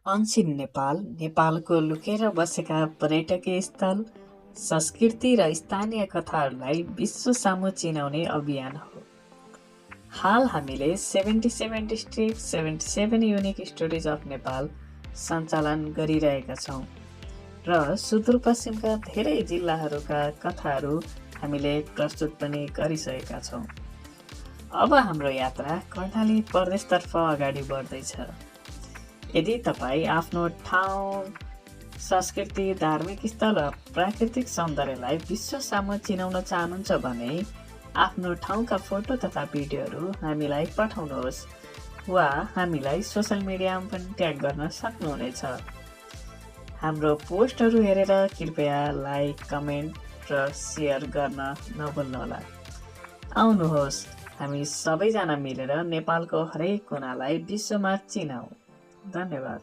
Unseen Nepal नेपालको लुकेर बसेका पर्यटकीय स्थल, संस्कृति र स्थानीय कथाहरूलाई विश्व सामु चिनाउने अभियान हो। हाल हामीले 77 district 77 unique stories of Nepal सञ्चालन गरिरहेका छौँ र सुदूरपश्चिमका धेरै जिल्लाहरूका कथाहरू हामीले प्रस्तुत पनि गरिसकेका छौँ। अब हाम्रो यात्रा कर्णाली प्रदेशतर्फ अगाडि बढ्दैछ। यदि तपाईँ आफ्नो ठाउँ, संस्कृति, धार्मिक स्थल र प्राकृतिक सौन्दर्यलाई विश्व सामु चिनाउन चाहनुहुन्छ भने आफ्नो ठाउँका फोटो तथा भिडियोहरू हामीलाई पठाउनुहोस् वा हामीलाई सोसल मिडियामा पनि ट्याग गर्न सक्नुहुनेछ। हाम्रो पोस्टहरू हेरेर कृपया लाइक, कमेन्ट र सेयर गर्न नभुल्नुहोला। आउनुहोस्, हामी सबैजना मिलेर नेपालको हरेक कुनालाई विश्वमा चिनाऊ। धन्यवाद।